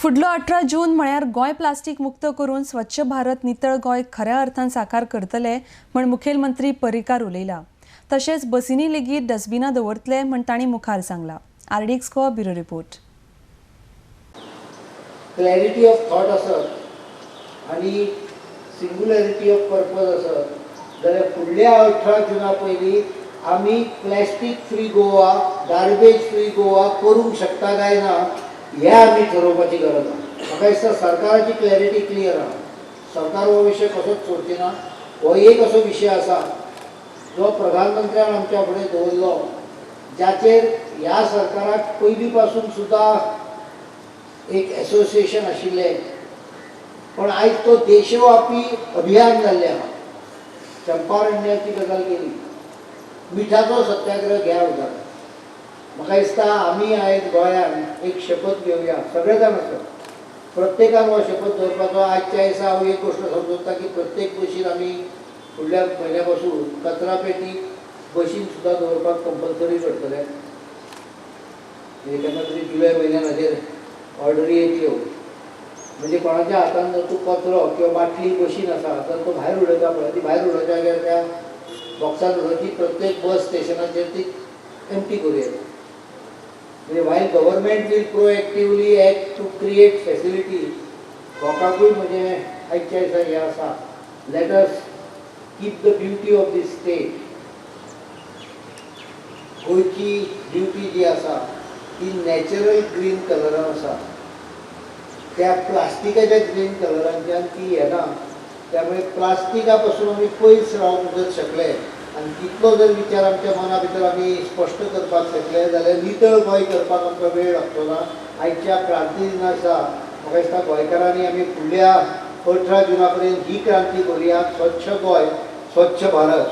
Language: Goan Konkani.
फुडलो 18 जून म्हळ्यार गोंय प्लास्टीक मुक्त करून स्वच्छ भारत नितळ गोंय खऱ्या अर्थान साकार करतले म्हण मुखेलमंत्री पर्रीकार उलयला. तशेंच बसींनी लेगीत डस्टबिनां दवरतले म्हण तांणी मुखार सांगला. RDX Goa bureau report. Clarity of thought आसत आनी सिंगुलॅरिटी ऑफ पर्पज आसत जाल्यार फुडल्या 18 जुना पयलीं आमी plastic free Goa, garbage free Goa करूंक शकता काय ना हें आमी ठरोवपाची गरज आसा. म्हाका दिसता सरकाराची क्लॅरिटी क्लियर आहा. सरकार हो विशय कसोच सोडची ना. हो एक असो विशय आसा जो प्रधानमंत्र्यान आमच्या फुडें दवरलो, जाचेर ह्या सरकाराक पयलीं पासून सुद्दां एक एसोसिएशन आशिल्लें, पण आयज तो देशव्यापी अभियान जाल्लें आहा. चंपारण्याची गजाल केली, मिठाचो सत्याग्रह घ्या उदाहरण. म्हाका दिसता आमी आयज गोंयान एक शपथ घेवया, सगळे जाण आसत, प्रत्येकान हो शपथ दवरपाचो. आजच्या दिसा हांव एक गोश्ट समजता की प्रत्येक बशीन आमी फुडल्या म्हयन्या पासून कचरा पेटी बशीन सुद्दां दवरपाक कंपल्सरी करतले. म्हणजे केन्ना तरी जुलय म्हयन्यान हाजेर ऑर्डरी येतल्यो. म्हणजे कोणाच्या हातान जर तूं कचरो किंवा बाटली बशीन आसा तर तो भायर उडयता पळय, ती भायर उडोवच्या जाग्यार त्या बॉक्सान उडोवची. प्रत्येक बस स्टेशनाचेर ती एम्प्टी करूं येता. म्हणजे while government will proactively act to create facility, लोकांकूय म्हणजे आयच्या दिसा हें आसा, let us keep the beauty of this state. गोंयची ब्युटी जी आसा ती नॅचरल ग्रीन कलरान आसा. त्या प्लास्टिकाच्या ग्रीन कलरांच्यान ती येना. त्यामुळे प्लास्टिका पासून आमी पयस रावंक जर शकले आनी तितलो जर विचार आमच्या मना भितर आमी स्पश्ट करपाक शकले जाल्यार नितळ गोंय करपाक आमकां वेळ लागचो ना. आयच्या क्रांती दिना दिसा म्हाका दिसता गोंयकारांनी आमी फुडल्या 18 जुना पर्यंत ही क्रांती करुया, स्वच्छ गोंय, स्वच्छ भारत.